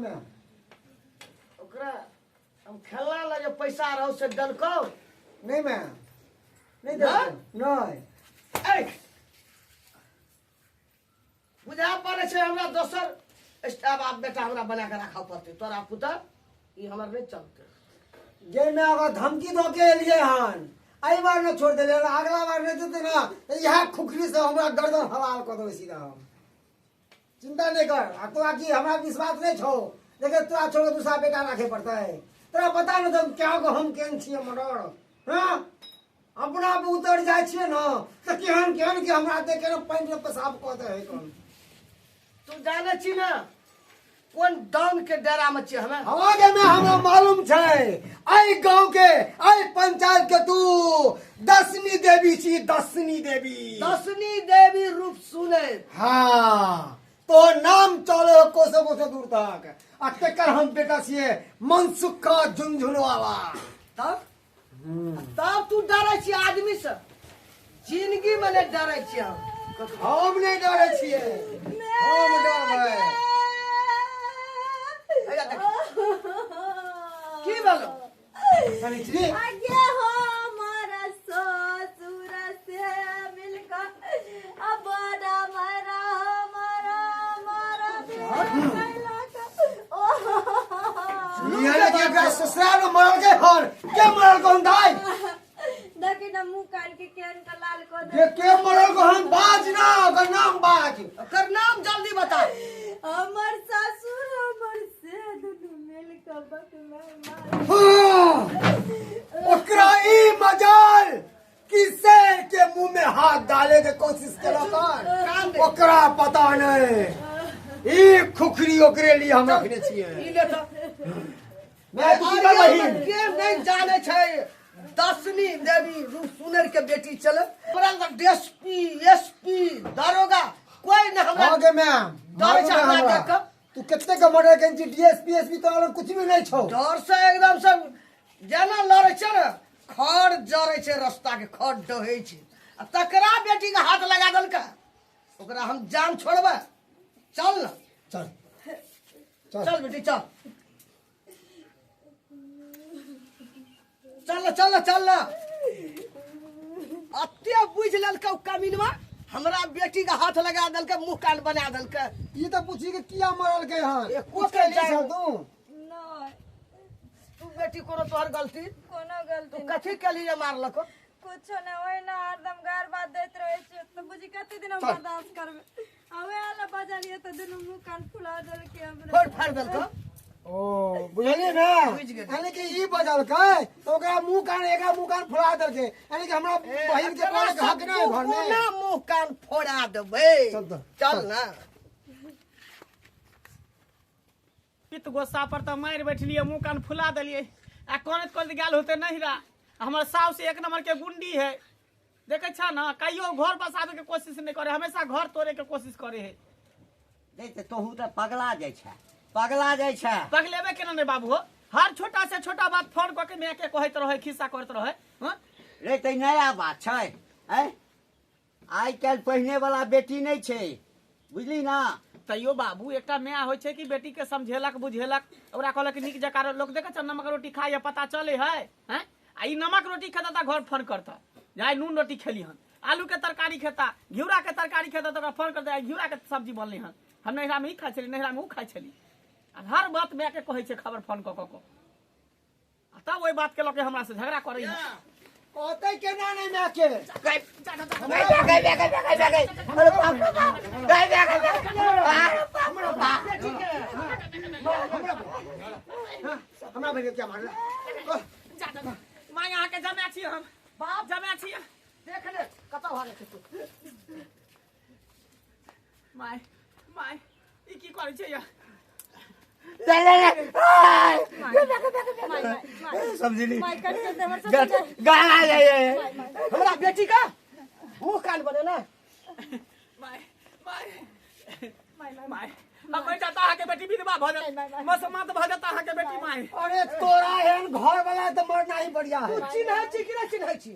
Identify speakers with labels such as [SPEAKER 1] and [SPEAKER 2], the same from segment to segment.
[SPEAKER 1] मैं
[SPEAKER 2] ओकरा हम खेलना ला जे पैसा रहो से देलकौ
[SPEAKER 1] नहीं मैं नहीं
[SPEAKER 2] ना?
[SPEAKER 1] देलकै नहीं
[SPEAKER 2] ऐ बुझा पड़ै छै हमरा दोसर स्टाफ आब बेटा हमरा बना के राखऽ पड़तै तोरा पुतह ई हमर नहि चलतै
[SPEAKER 1] जे मैं अगर धमकी दऽ के एलियै हन एहि बार न छोड़ देलियै अगला बार नहि देतै ने तऽ इएह खुखरी से हमरा गर्दन हलाल कऽ देबै सीधा हम चिंता नहीं कर आ तोरा की हमरा विश्वास नहीं छौ लेकिन तोरा छोड़ के दूसरा बेटा राखे पड़तै तोरा पता नहीं तो क्या को हम केहन छियै मर्डर हाँ अपना पे उतर जाइ छियै ने तऽ केहन केहन के हमरा देखे ने पानि में पेशाब कऽ दे है कौन
[SPEAKER 2] तू जाने छी ने कोन डाउन के डेरा में छियै हमे
[SPEAKER 1] हवा के में हमरा मालूम छै एहि गांव के एहि पंचायत के तू दसनी देवी छी दसनी देवी
[SPEAKER 2] दसनी देवी रूप सुने
[SPEAKER 1] हाँ तो नाम चले कोसो कोसो दूर तक आ तेकर हम बेटा छियै मनसुख का झुनझुनवाला
[SPEAKER 2] तब तब तू डरै छी आदमी से जिंदगी में नहीं डरै छी हम
[SPEAKER 1] हम नहीं डरे छियै हम डरबै
[SPEAKER 2] हैया देख। की भेलो
[SPEAKER 1] शनिचरी
[SPEAKER 3] आगे हमर ससुर से मिलकर अब बड़ा मारा मारा मारा
[SPEAKER 1] यानी कि एकरा ससुराल में मरल के हन के मरल को हम दाई
[SPEAKER 3] देखी ना मुंह कान के केहन के लाल कऽ
[SPEAKER 1] जे
[SPEAKER 3] दे
[SPEAKER 1] के मरल को हम बाज ना ओकर नाम बाज
[SPEAKER 2] ओकर नाम जल्दी बता
[SPEAKER 3] हमर ससुर हमर से दुनू मिल कऽ बकमा मार
[SPEAKER 1] हाँ, ओकरा ई मजाल कि शेर के मुंह में हाथ डाले के कोशिश
[SPEAKER 2] कान
[SPEAKER 1] केलक
[SPEAKER 2] दे।
[SPEAKER 1] ओकरा पता नहीं ई खुखरी ओकरे लिए हम रखने छियै
[SPEAKER 2] ई ले तऽ
[SPEAKER 1] मैं तू की करबही
[SPEAKER 2] के नहीं जाने छै दसनी देवी रूप सुनर के बेटी चले हमरा लग डीएसपी एसपी दारोगा कोई न हमरा
[SPEAKER 1] हाँ गे मैम
[SPEAKER 2] डर छै
[SPEAKER 1] मालूम है
[SPEAKER 2] हमरा
[SPEAKER 1] हमरा।
[SPEAKER 2] देख कऽ।
[SPEAKER 1] तू कते के मर्डर केने छी डीएसपी एसपी तोरा लग कुछ भी नहीं छौ
[SPEAKER 2] डर से एकदम सब जेना लड़ै छै ने खड़ जरै छै रस्ता के खड़ डहै छै आ तकरा बेटी के हाथ लगा देलकै ओकरा हम जान छोड़बै चल ने
[SPEAKER 1] चल चल
[SPEAKER 2] चल बेटी चल चल ना चल ना चल ना अते बुझि लेलकै ओ कमीनवा हमरा बेटी के हाथ लगा देलकै मुंह कान बना देलकै
[SPEAKER 1] ई तऽ पूछी कि किया मरल के हन
[SPEAKER 2] एको
[SPEAKER 1] कुछ
[SPEAKER 2] के
[SPEAKER 1] के
[SPEAKER 2] जाय-
[SPEAKER 1] छल तू
[SPEAKER 3] नहि
[SPEAKER 2] तू बेटी कोनो तोहर गलती
[SPEAKER 3] कोनो
[SPEAKER 2] तू
[SPEAKER 3] गलती नहि
[SPEAKER 2] कथी केली जे मारलको
[SPEAKER 3] कुछो नहि ओहिना हरदम गार बात दैत रहै छियै तऽ बुझी कते दिन हम बर्दाश्त करबै आ वएह लए बजलियै तऽ दुनू मुँह कान फुला देलकै हमरा
[SPEAKER 2] फोड़ फाड़ देलको
[SPEAKER 1] ओ बुझलियै ने
[SPEAKER 2] बुझि गेलियै।
[SPEAKER 1] यानी कि ई बजलकै तऽ ओकरा मुंह कान एकरा मुंह कान फुला देलकै यानी कि हमरा बहिन के बोले के हक नहि घर में
[SPEAKER 2] कोना मुंह कान फोड़ा देबै
[SPEAKER 1] चल तऽ,
[SPEAKER 2] चल
[SPEAKER 1] चल।
[SPEAKER 2] ना
[SPEAKER 4] पित्त गोस्सा पर तऽ मारि बैठलियै मुँह कान फुला देलियै आ कनैत कनैत गेल होते नहिरा हमर साउस एक नंबर के गुंडी है देखै छ ने कहियो घर बसाबे के कोशिश नहि करे हमेशा घर तोड़े के कोशिश करे है
[SPEAKER 5] नहीं तऽ तोहू तऽ पगला जाइ छै पगला जाइ छै
[SPEAKER 4] पगलेबे केना नहि बाबू हो हर छोटा से छोटा बात फोन कऽ के माय के कहैत रहै खिस्सा करैत रहै हँ
[SPEAKER 5] रे तऽ ई नया बात छै आँय आइ काल्हि पहिने वाला बेटी नहि छै बुझली ना
[SPEAKER 4] तैयो बाबू एकटा माय होइ छै कि बेटी के समझेलक बुझेलक ओकरा कहलक कि नीक जकाँ लोक देखै छै नमक रोटी खाइ है पता चले है हैं आ ई नमक रोटी खेता तऽ घर फोन करता जे आइ नून रोटी खेली हन आलू के तरकारी खेता घिउरा के तरकारी खेता तऽ ओकरा फोन करता आइ घिउरा के सब्जी बनलै हन हम नैहरा मे ई खाइ छली नैहरा मे ओ खाइ छली आ हर बात माय के कहै छै खबर फोन कऽ कऽ कऽ आ तब ओहि बात के लऽ के हमरा से झगड़ा करै है
[SPEAKER 1] कहते केना नहि माय के हमरा बहिन के क्या मारला
[SPEAKER 4] माय अहाँके जमा छी हम
[SPEAKER 2] बाप
[SPEAKER 4] जमा छी
[SPEAKER 2] देख ले कतऽ भागै छै तू
[SPEAKER 4] माय माय ई की करै छै या
[SPEAKER 5] समझली
[SPEAKER 3] माय कट के हमर ससुर
[SPEAKER 5] गाना जाइए
[SPEAKER 2] हमरा बेटी का मुंह कान बने ना
[SPEAKER 4] माय माय माय हम मरि जाता अहाँके बेटी विधवा भऽ जात मसमात भऽ जाता अहाँके बेटी माय
[SPEAKER 1] अरे तोरा एहन घर वाला तऽ मरना ही बढ़िया
[SPEAKER 2] तू
[SPEAKER 1] है
[SPEAKER 2] चिन्है छी कि नहि चिन्है छी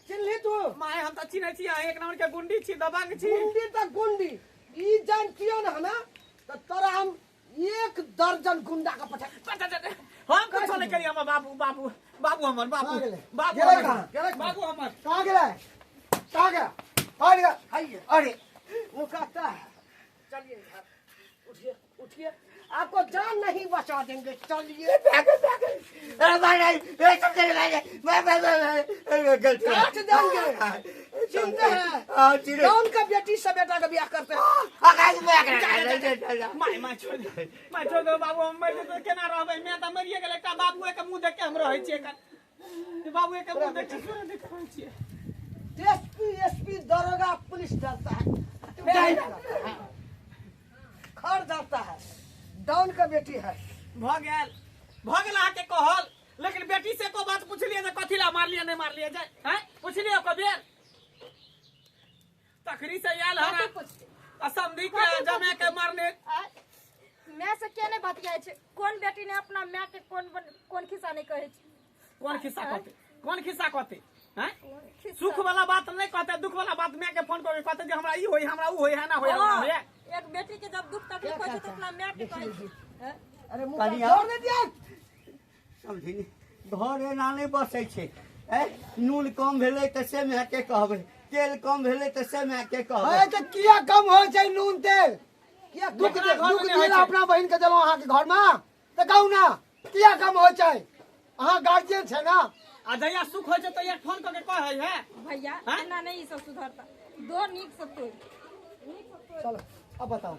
[SPEAKER 2] चिन्हली तू
[SPEAKER 4] माय हम तऽ चिन्है छी अहाँ एक नंबर के गुंडी छी दबंग छी
[SPEAKER 2] गुंडी तऽ गुंडी ई जानतियो ने हमे तऽ तोरा हम एक दर्जन गुंडा का पठा।
[SPEAKER 4] हम कुछ नहीं करी, हमर बाबू बाबू बाबू हमर बाबू बाबू बाबू हमर
[SPEAKER 1] कहाँ गेलै, कहाँ गया? अरे
[SPEAKER 2] आइए,
[SPEAKER 1] अरे
[SPEAKER 2] वो कहता है चलिए इधर उठिए उठिए, आपको जान नहीं बचा देंगे, चलिए। काट देंगे, चिंता है कौन का बेटी से बेटा का ब्याह करते हैं।
[SPEAKER 4] My my छोड़ दे, my छोड़ दे बाबू, हम मर जेतै केना रहबै? मैं तऽ मरिए गेलै, एकटा बाबूए के मुंह देख के हम रहै छियै, बाबूए के मुंह देख के रहै छियै।
[SPEAKER 2] एसपी एसपी दरोगा पुलिस डरता है, खर डरता है, डाउन का बेटी है।
[SPEAKER 4] भ गेल भ गेल अहाँके कहल, लेकिन बेटी से को बात पुछलियै जे कथी ला मारलियै नहीं मारलियै जे हैं पुछलियै को बेर तखरी से आयल हरा असमधी के जमे के मारने।
[SPEAKER 3] मैं से के नहीं बतियाय छै, कोन बेटी ने अपना माय के कोन कोन खिस्सा नहीं कहै छै,
[SPEAKER 4] कोन खिस्सा कहते, कोन खिस्सा कहते हैं? सुख वाला बात नहीं कहते, दुख वाला बात माय के फोन करके कहते जे हमरा ई होई हमरा ऊ होई है ना होई हमरा होई।
[SPEAKER 3] एक बेटी के जब दुख तकलीफ होय छै त अपना माय के कहै छै।
[SPEAKER 2] अरे मुंह छोड़ दे दिया
[SPEAKER 5] समझी, घर एना नहि बसै छै। नून कम भेलै तऽ से माय के कहबै, तेल कम भेलै तऽ से माय के कहबै।
[SPEAKER 1] तऽ किया कम होइ छै नून तेल? किया दुख दुख दिला अपना बहिन के देलहुँ अहाँके घरमे, तऽ कहू ना किया कम होइ छै? अहाँ गार्जियन छै ना।
[SPEAKER 4] आ जहिया सुख होइ छै तहिया फोन कऽ के कहै है
[SPEAKER 3] भैया एना नहीं ई सब सुधरता, दो नीक से तोड़ नीक से तोड़।
[SPEAKER 1] चलो अब बताओ,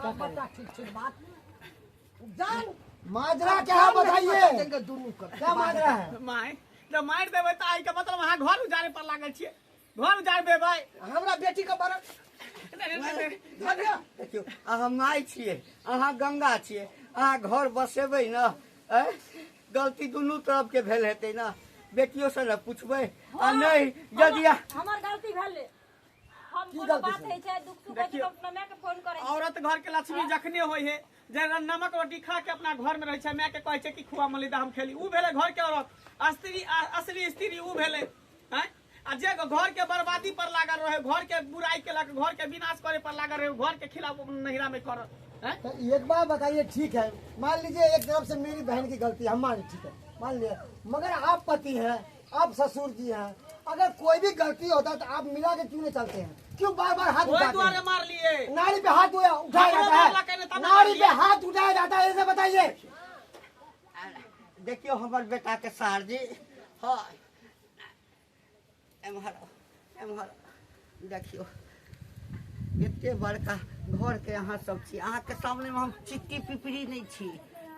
[SPEAKER 2] अब बता ठीक ठीक बात जान
[SPEAKER 1] माजरा क्या है बताइए, क्या माजरा है?
[SPEAKER 4] My जब मार देबै तऽ आइ के मतलब अहाँ घर उजाड़े पर लागल छियै, घर उजाड़ देबै
[SPEAKER 2] हमरा बेटी के बड़।
[SPEAKER 5] देखियौ अहाँ माय छियै, अहाँ गंगा छियै, अहाँ घर बसेबै ने, गलती दुनू तरफ के भेल हेतै ने, बेटियो से ने पूछबै। आ नहीं यदि
[SPEAKER 3] हमर गलती भेलै, हम कोनो बात होइ छै दुख सुख होइ छै अपना माय के फोन करै।
[SPEAKER 4] औरत घर के लक्ष्मी जखने होइ है जे नमक रोटी खा के अपना घर में रहै छै, माय के कहै छै कि खुआ मलिदा हम खेली, ऊ भेलै घर के औरत, स्त्री असली स्त्री ऊ भेलै हैं। आ जे घर के बर्बादी पर लागल रहे, घर के बुराई केलक, घर के विनाश करे पर लागल रहे, घर के खिलाफ नहिरा में करत।
[SPEAKER 1] तो एक बार बताइए, ठीक है मान लीजिए एक तरफ से मेरी बहन की गलती हम मान, ठीक है मान लिया, मगर आप पति हैं, आप ससुर जी हैं, अगर कोई भी गलती होता है तो आप मिला के क्यों नहीं चलते हैं? क्यों बार बार हाथ उठाते हैं?
[SPEAKER 4] मार लिए
[SPEAKER 1] नारी पे हाथ उठाया जाता है, नारी पे हाथ उठाया जाता है, ऐसे बताइए।
[SPEAKER 5] देखियो हमार बेटा के सार जी, हाँ एम्हर एम्हर देखियो एते बड़का घर के अहाँ सब छी, अहाँ के सामने में हम चिट्टी पिपरी नहीं छी,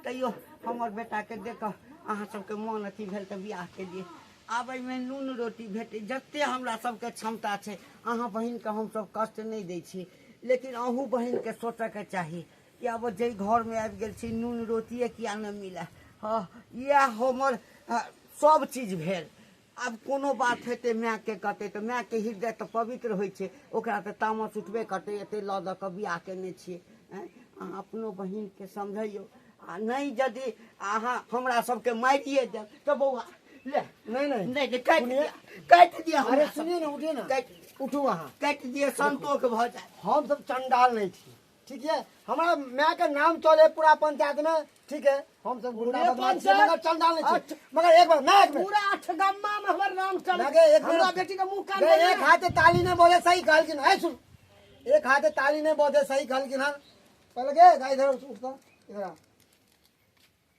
[SPEAKER 5] तैयो हमर बेटा के देख अहाँ सबके मन अथी भेल तऽ बियाह के लिए आब एहिमे नून रोटी भेटै, जते हमरा सबके क्षमता छै अहाँ बहिनके हमसब कष्ट नहि दै छी, लेकिन अहूँ बहिनके सोचऽके चाही कि आब जाहि घरमे आबि गेल छी नून रोटिए किया नहि मिले। हँ इएह हमर सब चीज भेल। आब कोनो बात हेतै मायके कहतै तऽ मायके हृदय तऽ पवित्र होइ छै, ओकरा तऽ तामस उठबे करतै, एते लऽ दऽ कऽ बियाह केने छियै। अहाँ अपनो बहिनके समझैयौ, आ नहि यदि अहाँ हमरा सबके मारिए देब तऽ बौआ ले
[SPEAKER 1] नहीं नहीं
[SPEAKER 5] नहीं काटि दिया, काटि दिया।
[SPEAKER 1] अरे सुनिए ना, उठिए ना, उठू अहाँ,
[SPEAKER 5] काटि दिए संतोष भऽ जाए।
[SPEAKER 1] हम सब चंडाल नहीं छी, ठीक है, हमारा माय के नाम चले पूरा पंचायत में, ठीक है, हम सब गुंडा बदमाश छियै मगर चंडाल नहीं छी। मगर एक बार मैं
[SPEAKER 2] पूरा अठगम्मा में हमर नाम चले,
[SPEAKER 1] एक
[SPEAKER 2] हमरा बेटी के मुंह कान
[SPEAKER 1] एक हाथे ताली नहीं बोले सही कहलखिन, है सुन, एक हाथे ताली नहीं बोले सही कहलखिन। हां पहले गे इधर उठता इधर।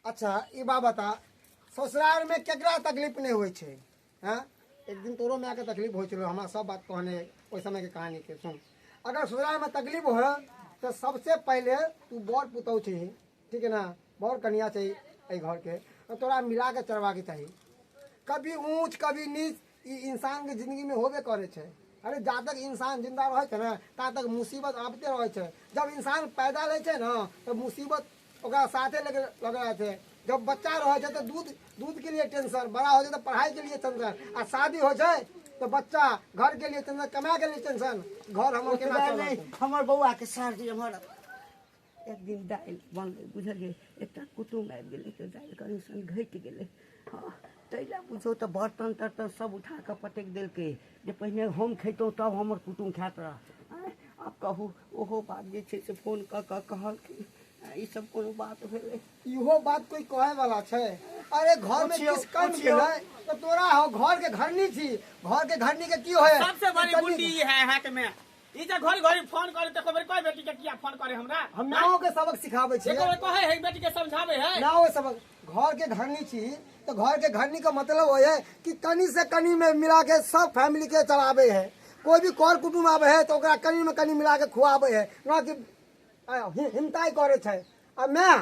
[SPEAKER 1] अच्छा ई बात बता, ससुराल में केकरा तकलीफ नहीं होइ छै? हाँ एक दिन तोरो माय के तकलीफ होइ छलो, हमरा सब बात कहने ओहि समय के कहानी के सुन। अगर ससुराल में तकलीफ हो तो सबसे पहले तू बर पुतहु छी, ठीक है ना, बर कनिया चाहिए एहि घर के, तो तोरा मिला के चलवा के चाही। कभी ऊँच कभी नीच ई इंसान के जिंदगी में होबे करे छै। अरे जा तक इंसान जिंदा रहे छै ना ता तक मुसीबत आबते रहे छै। जब इंसान पैदा लै छै ना तो मुसीबत ओकरा साथे लग रहा छै। जब बच्चा रहे छै तो दूध दूध के लिए टेंशन, बड़ा हो जाए तो पढ़ाई के लिए टेंशन, आ शादी हो जाए तो बच्चा घर के लिए टेंशन, कमाए के लिए टेंशन, घर हमर केना चलत।
[SPEAKER 5] हमर बौआ के सार जी हमर एक दिन दालि बनलै बुझलियै, एकटा कुटुम्ब आबि गेलै तऽ दालि कनि सन घटि गेलै। हँ ताहि लए बुझौ तऽ बर्तन तर्तन सब उठा कऽ पटकि देलकै जे पहिने हम खैतहुँ तब हमर कुटुम्ब खायत रह। आब कहू ओहो बात जे छै से फोन कऽ कऽ कहलखिन। ई सब कोनो बात भेलै?
[SPEAKER 1] इहो बात कोई कहे वाला छै? अरे घर में
[SPEAKER 5] पूछियौ,
[SPEAKER 1] किछ कम
[SPEAKER 5] पूछियौ।
[SPEAKER 1] गेलै तऽ तोरा हो घर के घरनी छी, घर के घरनी के की होय?
[SPEAKER 4] सबसे बड़ी बुद्धि ई है अहाँ के में, ई जे घड़ी घड़ी फोन करे त बेर कहे बेटी के किया फोन करे हमरा।
[SPEAKER 1] हम नाओ के सबक सिखाबै छियै,
[SPEAKER 4] एको बेर कहे है बेटी के समझावे है
[SPEAKER 1] नाओ के सबक। घर के घरनी छी तऽ घर के घरनी के मतलब होय है कि कनी से कनी में मिला के सब फैमिली के चलावे है। कोई भी कर कुटुम्ब आवे है तो ओकरा कनी में कनी मिला के खुआवे है, ना कि हिमताई करे छै। आ मैं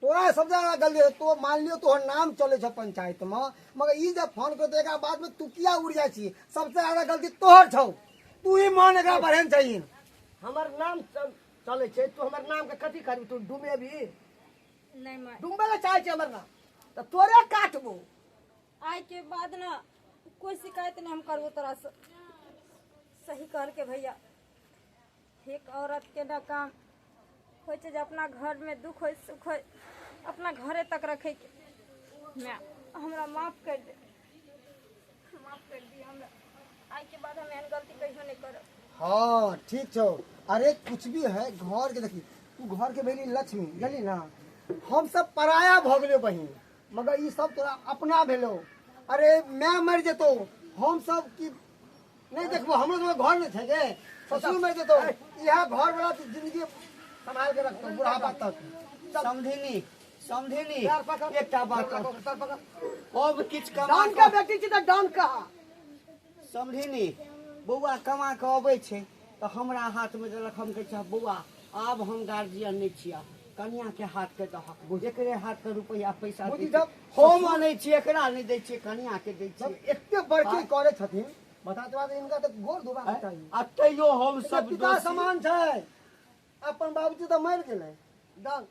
[SPEAKER 1] तोरा सब ज्यादा गलती है, तो मान लियो तोहर नाम चले छौ पंचायत में, मगर ई जब फोन कर तो एकरा बाद में तू किया उड़ जाइ छी? सबसे ज्यादा गलती तोहर छौ, तू ही मान एकरा बढ़ेन चाहिए।
[SPEAKER 2] हमर नाम चलै छै, तू हमर नाम के कथी करबी? तू डुमेबी?
[SPEAKER 3] नहीं माय,
[SPEAKER 2] डुमबै लए चाहै छै हमर नाम तऽ तोरे काटबो।
[SPEAKER 3] आइ के बाद ना कोई शिकायत नहीं हम करबो तोरा से। सही कहल के भैया, एक औरत के ना काम होइ छै जे अपना घर में दुख होइ सुख होइ अपना घरे तक रखे के। मैं हमरा माफ कर दे, माफ कर दिया हमरा। आइ के बाद हम एहन गलती कहियो नहीं करब।
[SPEAKER 1] हाँ ठीक छौ। अरे कुछ भी है घर के देखी, तू घर के भेली लक्ष्मी गेली ना, हम सब पराया भऽ गेलियो बहिन, मगर ई सब तोरा अपना भेलो। अरे मैं मरि जेतौ, हम सब की नहीं देखबो? हमरो सबके घर नहीं छै गे, ससुर मरि जेतौ, इएह घर वाला तो जिंदगी संभाल के रखतौ बुढ़ापा तक।
[SPEAKER 5] समधिनी, समधिनी,
[SPEAKER 2] पैर पकड़।
[SPEAKER 5] एकटा बात
[SPEAKER 2] पकड़, पकड़, पकड़।
[SPEAKER 5] हम किछु कमा
[SPEAKER 2] डॉन के बेटी छी तऽ डॉन कहा।
[SPEAKER 5] समधिनी, बौआ कमा कऽ अबै छै तऽ हमरा हाथमे देलक। हम कहै छियै बौआ आब हम गार्जियन नहि छियै, कनिया के हाथ के दहक, एकरे हाथ के रुपैआ पैसा
[SPEAKER 1] मोदी
[SPEAKER 5] दै
[SPEAKER 1] जब
[SPEAKER 5] छियै। हम अनै छियै, एकरा नहि दै छियै, कनिया के दै
[SPEAKER 1] जब
[SPEAKER 5] छियै।
[SPEAKER 1] एते बड़की करे छथिन बता तो इनका तो गोर धोबाक चाही।
[SPEAKER 5] आ तैयो हम सब
[SPEAKER 1] पिता
[SPEAKER 5] दोषी।
[SPEAKER 1] समान छै, अपन बाबूजी तऽ मरि गेलै।
[SPEAKER 2] डॉन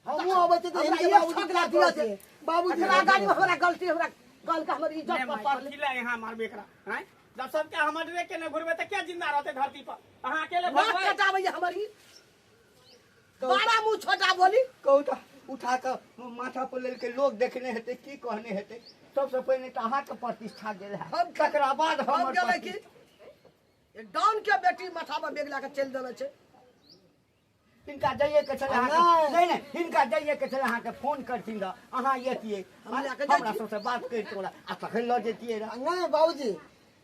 [SPEAKER 1] हमहूँ अबै छियै तऽ
[SPEAKER 2] हमरा
[SPEAKER 1] हिनके
[SPEAKER 2] एक
[SPEAKER 1] बाबूजी
[SPEAKER 2] छकरा
[SPEAKER 1] दिया
[SPEAKER 2] दिअ
[SPEAKER 1] छै। बाबूजी
[SPEAKER 2] एकरा गाड़ी में हमरा गलती, हमरा गल के हमर इज्जत
[SPEAKER 4] नहीं
[SPEAKER 2] पर
[SPEAKER 4] माय,
[SPEAKER 2] पड़लै।
[SPEAKER 4] कथी लए यहाँ मारबे एकरा? हैं? जब सबके हमर रे के ने घुरबे तऽ के जिंदा रहते धरती पर? अहाँ अकेले
[SPEAKER 2] नाक
[SPEAKER 4] भगबै?
[SPEAKER 2] कटाबैया हमर ई बड़ा मुँह छोटा बोली।
[SPEAKER 5] कहू तऽ उठा कऽ माथा पर लेलकै, लोग देखने हेतै की कहने हेतै। सबसँ पहिने तऽ अहाँके प्रतिष्ठा गेल है,
[SPEAKER 2] हम
[SPEAKER 5] तकरा बाद
[SPEAKER 2] हम
[SPEAKER 5] हमर
[SPEAKER 2] गेलै कि
[SPEAKER 5] प्रतिष्ठा।
[SPEAKER 2] डॉन के बेटी माथा पर बेग लए के चलि देने छै।
[SPEAKER 5] हिनका जाइए के छलै अहाँके,
[SPEAKER 1] नहि।
[SPEAKER 5] नहि नहि, हिनका जाइए के छलै अहाँके फोन करथिन रहऽ, अहाँ अयतियै
[SPEAKER 2] हम लए कऽ जाइ
[SPEAKER 5] हमरा
[SPEAKER 2] छी।
[SPEAKER 5] सबसँ बात करितहुँ रहऽ आ तखन लऽ जैतियै रहऽ।
[SPEAKER 1] नहीं बाबूजी,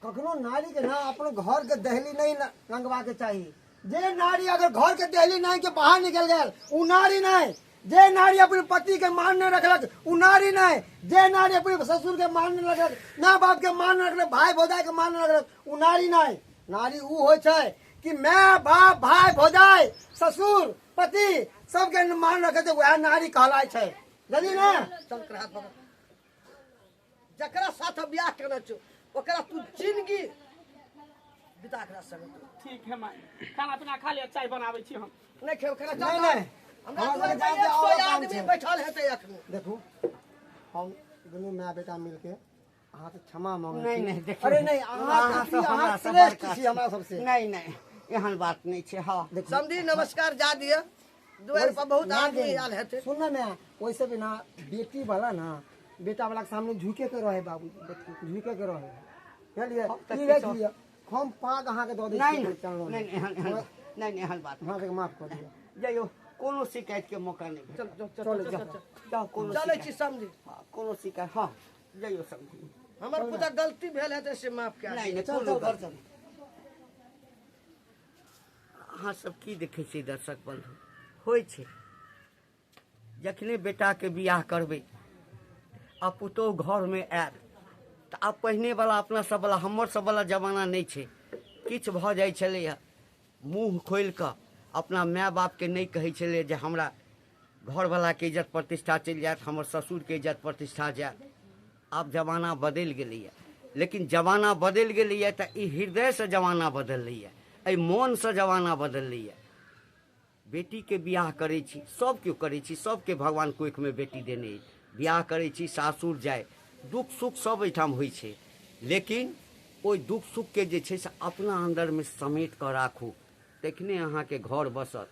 [SPEAKER 1] कखनो नारी के ना अपन घर के दहली नहीं रंगवा के चाहिए। जे नारी अगर घर के दहली नहीं के बाहर निकल गए उ नारी नहीं। जे नारी अपने पति के मान नहीं रखलक उ नारी नहीं। जे नारी अपने ससुर के मान नहीं रखलक, माँ बाप के मान नहीं रखलक, भाई भौजाई के मान नहीं रखलक उ नारी नहीं। नारी उ होइ छै कि my बाप भाई भौजाई ससुर पति सबके मान रखे छै, वएह नारी कहलाय छै। जानली ना?
[SPEAKER 2] चल कर हाथ पकड़। जकरा साथ बियाह केने छौ ओकरा तू जिंदगी बिता के संगे तू।
[SPEAKER 4] ठीक है माय, खाना पीना खा लिअ, चाय बनाबै छी हम।
[SPEAKER 2] नहीं खेब खाना। चल,
[SPEAKER 1] नहीं,
[SPEAKER 2] चल।
[SPEAKER 1] नहीं।
[SPEAKER 2] हमरा
[SPEAKER 1] हमरा
[SPEAKER 2] दुआर
[SPEAKER 1] सबके
[SPEAKER 2] पर
[SPEAKER 1] जाके
[SPEAKER 2] 100
[SPEAKER 1] और काम
[SPEAKER 2] आदमी
[SPEAKER 1] छै।
[SPEAKER 2] बैठल हेतै एखनो।
[SPEAKER 1] देखू, हम दुनू माय बेटा मिलके अहाँ से क्षमा मांगे
[SPEAKER 5] नहीं
[SPEAKER 1] छी।
[SPEAKER 5] नहीं देखियौ।
[SPEAKER 1] अरे नहीं, अहाँ
[SPEAKER 5] अहाँ
[SPEAKER 1] से
[SPEAKER 5] सब
[SPEAKER 1] अहाँ
[SPEAKER 5] हमरा से
[SPEAKER 1] श्रेष्ठ
[SPEAKER 5] बड़का
[SPEAKER 1] छी हमरा सबसे।
[SPEAKER 5] नहीं नहीं, एहन बात नहीं छै। हाँ
[SPEAKER 1] देखू,
[SPEAKER 2] समधी नमस्कार जा दिअ, दुआर पर बहुत
[SPEAKER 1] ना
[SPEAKER 2] आदमी
[SPEAKER 1] गे,
[SPEAKER 2] आयल हेतै।
[SPEAKER 1] सुन ना मैं, वैसे भी ना बेटी वाला ना बेटा वाला के सामने झुके के रहे बाबूजी, झुके के रहे। बुझलियै?
[SPEAKER 5] हम तऽ
[SPEAKER 1] ई राखि
[SPEAKER 5] किछो-
[SPEAKER 1] लिअ, हम पाग अहाँके दऽ दै
[SPEAKER 5] नहीं
[SPEAKER 1] छी
[SPEAKER 5] नहीं
[SPEAKER 1] चरणों में।
[SPEAKER 5] नहीं, एहन एहन नहीं नहीं, एहन बात
[SPEAKER 1] हमरा सबके माफ कऽ दिअ।
[SPEAKER 5] जइयौ, कोनो शिकायत के मौका नहीं भेटत।
[SPEAKER 2] चल चल चल
[SPEAKER 1] चलू,
[SPEAKER 2] चल,
[SPEAKER 1] जाउ।
[SPEAKER 2] चल,
[SPEAKER 5] जाउ, कोनो
[SPEAKER 2] चलै छी
[SPEAKER 5] शिकायत।
[SPEAKER 2] समधी।
[SPEAKER 5] हाँ, कोनो शिकायत, हाँ जइयौ समधी।
[SPEAKER 2] हमर पुता गलती भेल हेतै से माफ कए
[SPEAKER 5] नहीं नहीं,
[SPEAKER 1] चल,
[SPEAKER 5] कोनो
[SPEAKER 1] चल, घर
[SPEAKER 5] गलती
[SPEAKER 1] चल।
[SPEAKER 5] नहीं। अहाँ सब की देखै छियै दर्शक बंधु, होइ छै जखने बेटाके बियाह करबै आ पुतोहु घरमे आयत तऽ आब पहिने वाला अपना सब वाला हमर सब वाला जमाना नहि छै। किछु भऽ जाइ छलैए मुँह खोलि कऽ अपना माय बापके नहि कहै छलै जे हमरा घरवलाके इज्जत प्रतिष्ठा चलि जायत, हमर ससुरके इज्जत प्रतिष्ठा जायत। आब जमाना बदलि गेलैए, लेकिन जमाना बदलि गेलैए तऽ ई हृदयसँ जमाना बदललैए, एहि मोनसँ जमाना बदललैए। बेटीके बियाह करै छी, सब केओ करै छी, सबके भगवान कोखिमे बेटी देने अछि। बियाह करै छी, सासुर जाय, दुख सुख सब एहिठाम होइ छै, लेकिन ओहि दुख सुखके जे छै से अपना अन्दरमे समेट कऽ राखू, तखने अहाँके घर बसत।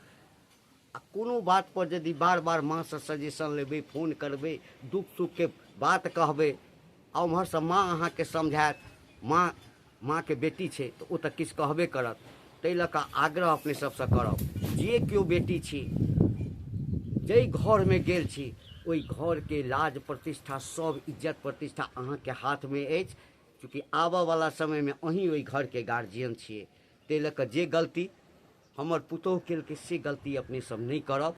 [SPEAKER 5] आ कोनो बात पर यदि बार बार माँसँ सजेशन लेबै, फोन करबै, दुख सुखके बात कहबै, आ ओम्हरसँ माँ अहाँके समझायत, माँ माँके बेटी छै तऽ ओ तऽ किछु कहबे करत। ताहि लऽ कऽ आग्रह अपने सबसँ करब, जे केओ बेटी छी, जाहि घरमे गेल छी ओहि घरके लाज प्रतिष्ठा सब इज्जत प्रतिष्ठा अहाँके हाथमे अछि। चूँकि आबऽवला समयमे अहीँ ओहि घरके गार्जियन छियै, ताहि लऽ कऽ जे गलती हमर पुतोहु केलकै से गलती अपने सब नहि करब।